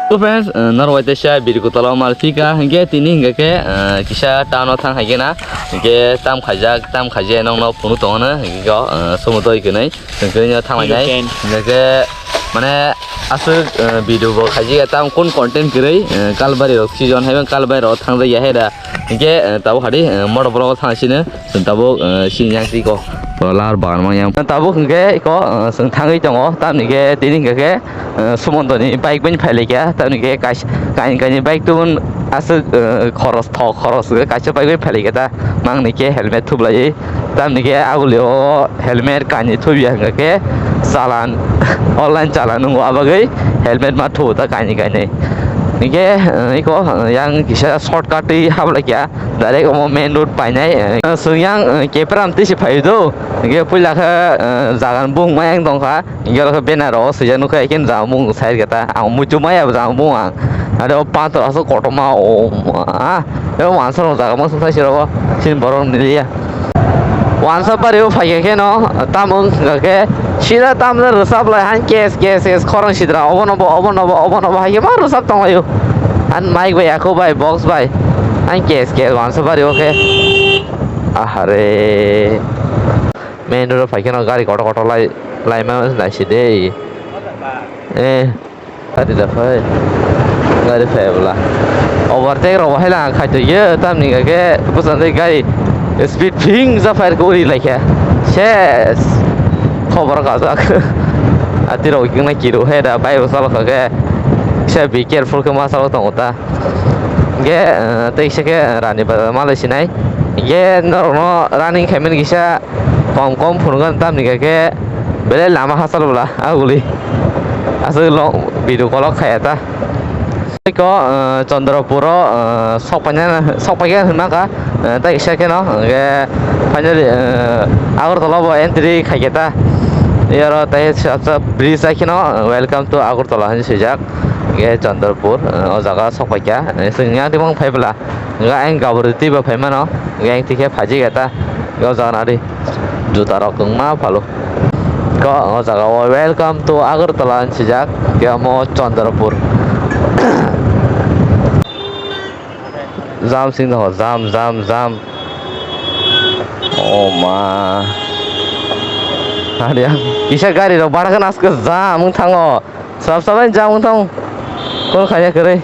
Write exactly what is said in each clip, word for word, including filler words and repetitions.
So friends, uh, norok bai teisa video kotolo mal phika, hinkhe tini hinkhe khe, uh, kisa town o thang hai khe na, hinkhe tam khaijak, tam khaijak nokno phunu tongo na, hinkhe khe, uh, somo toi kwnwi, chwng kwnwi no thang lainai. Hinkhe mane aswk, uh, video bo khaijak ya, tam kun content kwrwi, uh, Kalbari rok season hai Kalbari rok thang jak ya hai da, hinkhe, uh, tabuk hadi, uh, motor vlog o thang sini. Chwng tabuk, eh, sini yang twi ko, to lar bagan mang yang. Tabuk hwnkhe iko, eh, chwng thangwi tongo, tamni khe tini hwnkhe khe, eh, Sumontoni bike bai phai laikha, tamni khe kaisa, kaini, kaini bike tubun aswk, eh, khoros thok, khoros hwnkhe kaisa bike bai phai laikha ta, mangni khe helmet thublaiwi, tamni khe agulio helmet kaini thubya hwnkhe khe challan, online challan wngo, abagwi helmet ma thuo ta kaini, kaini. Hwnkhe, eh, iko, eh, yang kisa shortcut twi hablaikhya. Direct omo main road painai, eh, chwng yang, eh, kepra amtwi se phai do. Hingke puila khe, eh, jaga ni bung ma yang tongkha. Hingke oro khe banner o swijak nukha, hingke jang bung side khe ta. Ang muitu maya jang bung ang. Aro pathor aswk kotorma o, ah, o wansa rok jaga ma sung sai siro bo. Sin borok ni liya. Wansa bari o phai khe no, tam wng khe sida tam rwchap lai han kes, kes, kes khorang sidra. Obo no bo, obo no bo, obo no bo hai khe ma rwchap tong lai o. An mic bai, ako bai, box bai. Ang kes kes wansa bari o khe. Ahare. Main road o phai khe no gari kotor kotor lai, lai ma nai si de. Eh, gari da phai. Gari phai bwla. Overtake rok bo hai lang khai tong yo, tamni hwnkhe bwskango gari speed phing ja phai khe uri lai khe. Ses. Khobor kajak. Ati rok wngna kiru hai da, bike bo chalok kha khe. Se be careful khe ma chalok tongo ta. Hingke, eh, tei kisa khe Rani Bazar malai sinai. Hingke norokno running khaimani kisa kom kom phunukgo, tamni khe khe belai lama hachal bwla aguli. Aswk long video kolok khaya ta. Eko, eh, Chandrapur o, eh, sokpaina, sokpaikha hwnma kha, eh, tei kisa kheno, hingke finally, eh, Agartala bo entry khaikhe ta. Yaro tei sapsa bridge hai kheno, eh, "Welcome to Agartala" hinwi swijak. Hingke Chandrapur, eh, o jaga sokpaikha. Eh, chwng yang tongmung phai bwla. Hingke ayang Gabariti bo phai mano. Hingke ayang tikhe phaijak ya ta. Hingke o jaga nadi. Juta rok kwbangma phalo. Hingke o jaga o "Welcome to Agartala" hinwi swijak. Hingke omo Chandrapur. Jam sing tongo, jam, jam, jam. Oh ma. Hari ang kisa gari rok bara khe naske jam wng thango. Sab sab jam wng thango. Kol khaya kwrwi.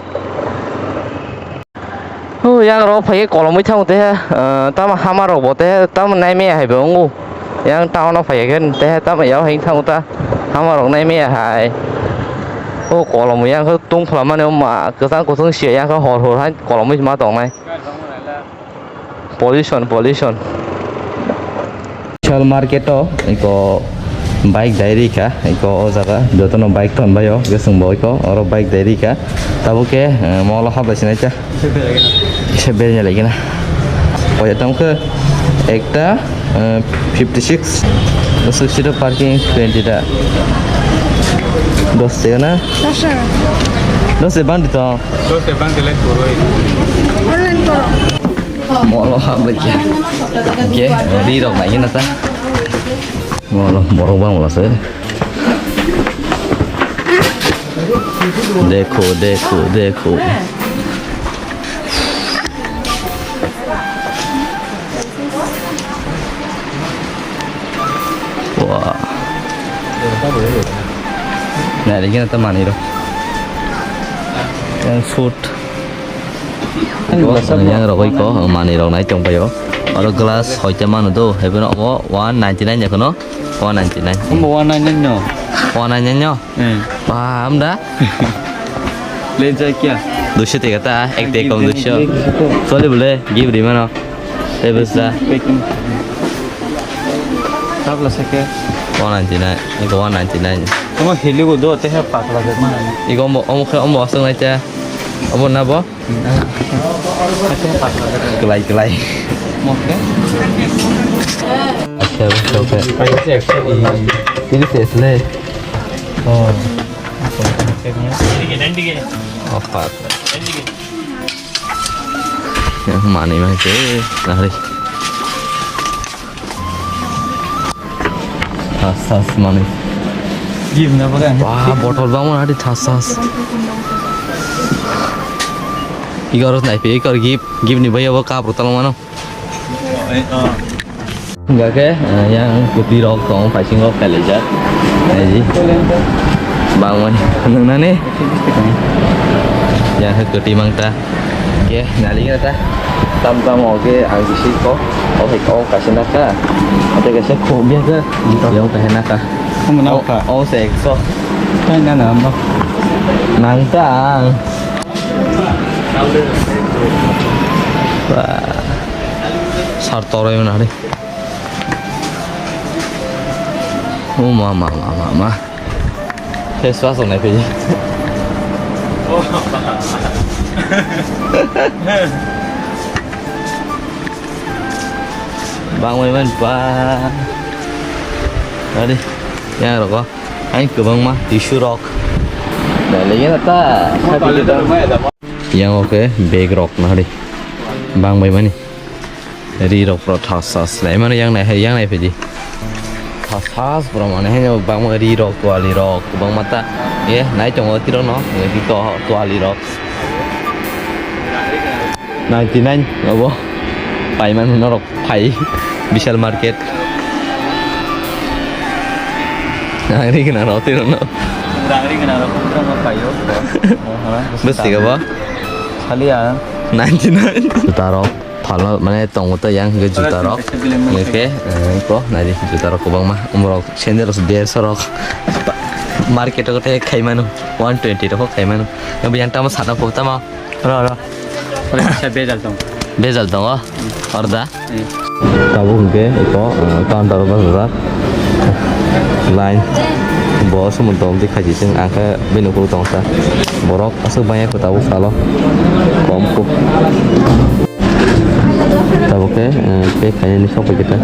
Hu, yang rok phai kolomwi thango te, eh, tamo hama rok bo te, tamo naimaya hai bo wngo. Yang town o phai khe te, tamo yao hai thango ta. Hama rok naimaya hai. O kolomwi yang khe tungphla mani ma kwchang kuchung sia yang khe hor hor hai kolomwi ma tongnai. Pollution, pollution. Vishal market o eko bike dai rikha, eko o jaga jotono bike tonbaio, hwnkhe chwngbo eko oro bike dai rikha. Tabuk khe, eh, mall o habai sinai ta. Kisa bereng lai gana. Oya tamo khe ekta, eh, fifty six. Bwswk siro parking twenty ta. Dos taka na? Dos taka. Dos de bandi to. Dos de bandi lai kuroi. Online koro. Molo hap lai khe. Khe ri rok nai gana ta. Molo borok bang molo se. Dekho, dekho, dekho. Wah. Nari gana ta mani ro. Yang food. Yang rogoi ko mani rok nai tong paio. Oro glass hoite manu do, hebo no omo one ninety nine ya kono. One ninety nine. Omo one ninety nine no. One ninety nine no. Hmm. Wah, amda. Le jai kya? Dusho teka ta, ek teka kom dusho. Sorry bole, give ri mano. Tebes da. Packing. Kap la sake. One ninety nine. Iko one ninety nine. Omo heligo do, te ha pakla de mana. Iko omo, omo khe omo aswk nai cha. Omo na bo? Kwlai, kwlai. Acha, acha, acha. Ini sih asli. Oh. Apa? Yang mana ini sih? Lari. Thas thas manwi. Gimna bagwi ang. Wah, botol bangma hari thas thas. Igor nai pe, igor gift, gift ni bai abo kap rok tong mano. Hingkha khe, eh, yang kwtwi rok tong, phaising rok kailaijak. Naidi. Bangmani, nung nani? Yang khe kwtwi mang ta. Khe, nali khe ta. Tam tam o khe ang bisi kok. O hai kok kaisa naka. Ate kaisa khobya khe. Yang kaisa naka. Kamu naka? O, o se ekso. Kain na na mo. Nang ta ang. Wah. Sar toroi mana hari. Oh, ma, ma, ma, ma, ma. Face wash wngnai phai. Bangmani man ba. Ari, yang rok. Ang kwbangma tissue rok. Nai lagi na ta. Yang oke bag rok na hari. Bang bai mani. Ri rok pro thas thas lai mani yang nai hai yang nai phaidi. Thas thas pro mani hai no bang ri rok twali rok kwbangma ta. Ye nai tongo tiro no. Ye ki to twali rok. Ninety nine obo. Paiman norok phai Vishal Market. Rangri gwnang rok twi rokno. Rangri gwnang rok twi rokno phaio. Bwswk abo? Saliya. Ninety nine. Juta rok phalno mane tongo ta yang hwnkhe juta rok. Hwnkhe, eh, ko naidi juta rok kwbangma. Umrok sandal rok derso rok. Market rok tei khai mano. One twenty rok khai mano. Yang tamo sana pok tamo. Ro, ro. Ore kisa bejal tong. Bejal tongo? Orda? Hmm. Tabuk hwnkhe eko, ah, counter o bachajak. Line. Bo se motong twi khaisising, ang khe bini ukuluk tongsa. Borok aswk bangya kho tabuk salo. Kom kho. Tabuk khe, eh, pay khainani sok pai khe ta.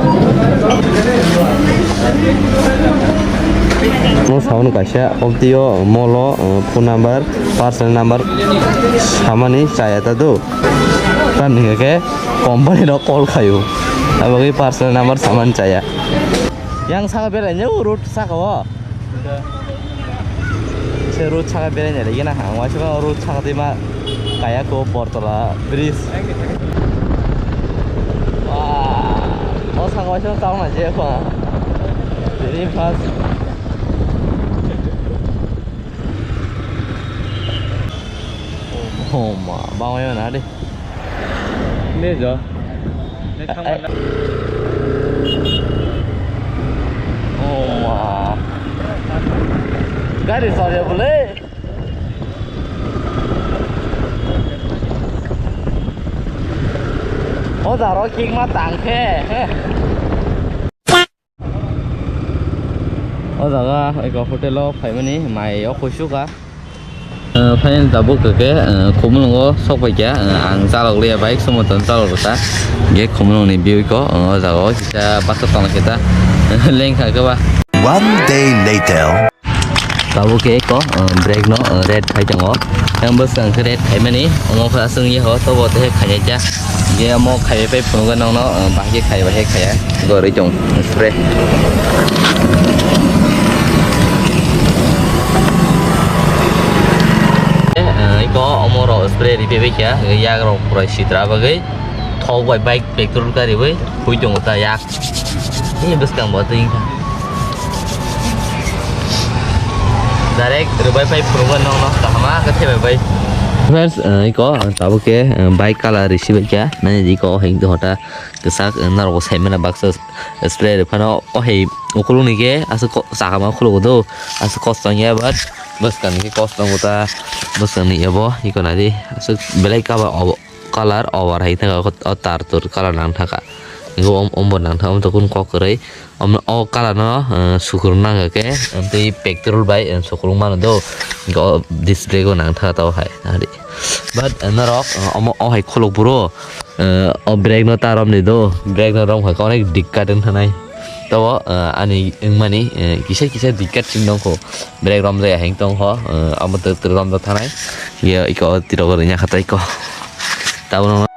Mo sabono kaisa, obtio molo, eh, phone number. Personal number samani chaya ta do. Tamni hwnkhe company rok call khaio. Abagwi personal number samani chaya. Yang saka berai nyo road saka o. Se road saka berai nyo lagi na hang waisa road saka de ma kaya ko Bortola bridge. Wah, o saka waisa tong na je ko. Very fast. Oh ma, bangwi mana de. Ne jo. Ne thang mana. Oh ma. Gari sare bole. O jaro kick ma tang khe. O jaga eko hotel o phaimani mai o kuisu ka. Phaini tabuk khe, eh, Khumulwngo sok pai kha, eh, ang chalok liya bike somoton chalok rwkha. Ge Khumulwngni view ko, eh, o jaga o kisa baksa tongla khe ta lengkha khe ba. One day later. Tabuk khe eko, eh, brake no, eh, red khai tongo. Yang bwskang khe red khaimani, omo khe aswk ye ho, tobo tei khaijak ya. Je omo khaiwi phai phunukgo nokno, eh, bahai khe khai, bahai khaiya. Gorwi tong spray. Eh, iko omo rok spray ripe bai kha, yak rok pura sitra bagwi. Thok bai bike petrol kariwi, hui tongo ta yak. Ni bwskang bo twi wngkha. Direct rwbai phai phunukgo nokno kahama khe thaibai bai. Friends, eh, iko tabuk khe, eh, bike color risi bai kha. Nani iko heng hota kwchak, eh, norok bo sai mano baksa spray rwphano o hai ukulukni khe aswk ko-, chakama khulukgo do aswk kosto wngya but bwskangni khe kosto wngo ta bwskangni ebo iko naidi aswk belai kaba obo. Color over hai thaka o tar tur color nang thaka. Ego om, om bo nang thaka, om to kun kok kwrwi. Om, o color no, eh, sukur nang khe, em, tei petrol bai, em, sukur mano do. Ego display go nang thaka tao hai, ari. But, eh, norok, eh, omo, o hai khuluk buro, eh, o brake no ta rom ni do. Brake no rom kha onek dikkat wng thanai. Tao, eh, ani wngmani, eh, kisa kisa dikkat sing dong kho. Brake rom jaya heng tong kho, eh, amo tok tok rom jak thanai. Ye, iko tiro go nya khatai ko. Tabo no